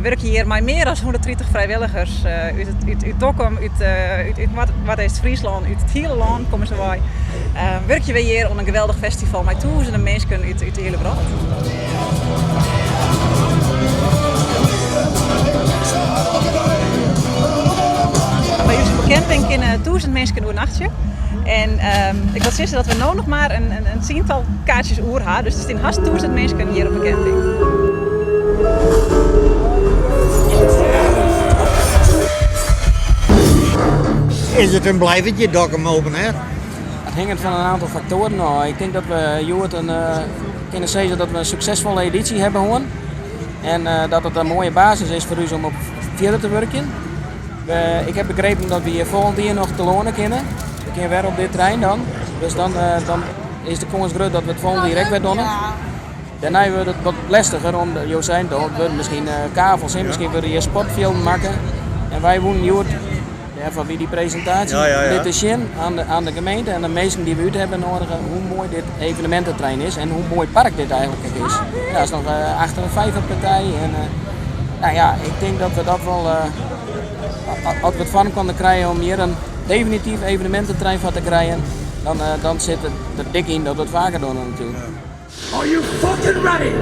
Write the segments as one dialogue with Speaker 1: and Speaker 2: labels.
Speaker 1: wurkje hjir mei mear as 130 frijwilligers út, út, út Dokkum, út, út, út Noardeast-Fryslân, út it hiele lân komme se wei. Wurkje we hjir oan in geweldich festival mei tûzenen minsken út, út de hiele wrâld. By ús op de camping kinne 1000 minsken oernachtsje. En ik wol sizze dat we no noch mar in, in, in tsiental kaartsjes oer ha. Dus der stean hast 1000 minsken hjir op de camping.
Speaker 2: Is it in blijvertje, Dokkum Open Air?
Speaker 3: It hinget fan in oantal faktoaren ôf. Ik tink dat we hjoed in, kinne sizze dat we in suksesfolle edysje hawwe hân. En dat it in moaie basis is foar ús om op fierder te wurkjen. Ik ha begrepen dat we hjir folgjend jier noch telâne kinne. We kinne wer op dit terrein dan. Dus dan, dan is de kâns grut dat we it folgjend jier ek wer dogge. Dêrnei wurdt it wat lestiger, omdat jo seinen al, it wurde miskien kavels, miskien wurde hjir sportfjilden makke. En wy woenen hjoed, dêrfoar wie dy presintaasje, litte sjen oan de, oan de gemeente en de minsken dy't we út hawwe nodige hoe moai dit eveneminteterrein is en hoe moai park dit eigentlik ek is. Ja, is noch achter in fiverpartij en nou ja, ik tink dat we dat wol, as we it foar elkoar krije om hjir in definityf eveneminteterrein foar te krijen, dan, dan sit it der dik yn dat we it faker dogge natuerlik.
Speaker 4: Are you fucking ready?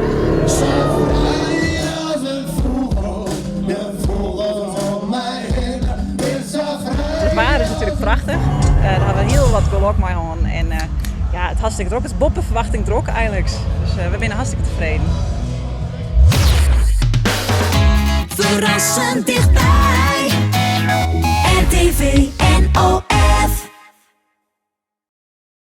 Speaker 1: It waar is natuerlik prachtich. Dêr ha we hiel wat gelok mei hân. En ja, it hartstikke drok. It is boppe ferwachting drok eigentlik. Dus we binne hartstikke tefreden.
Speaker 5: Ferrassend tichtby.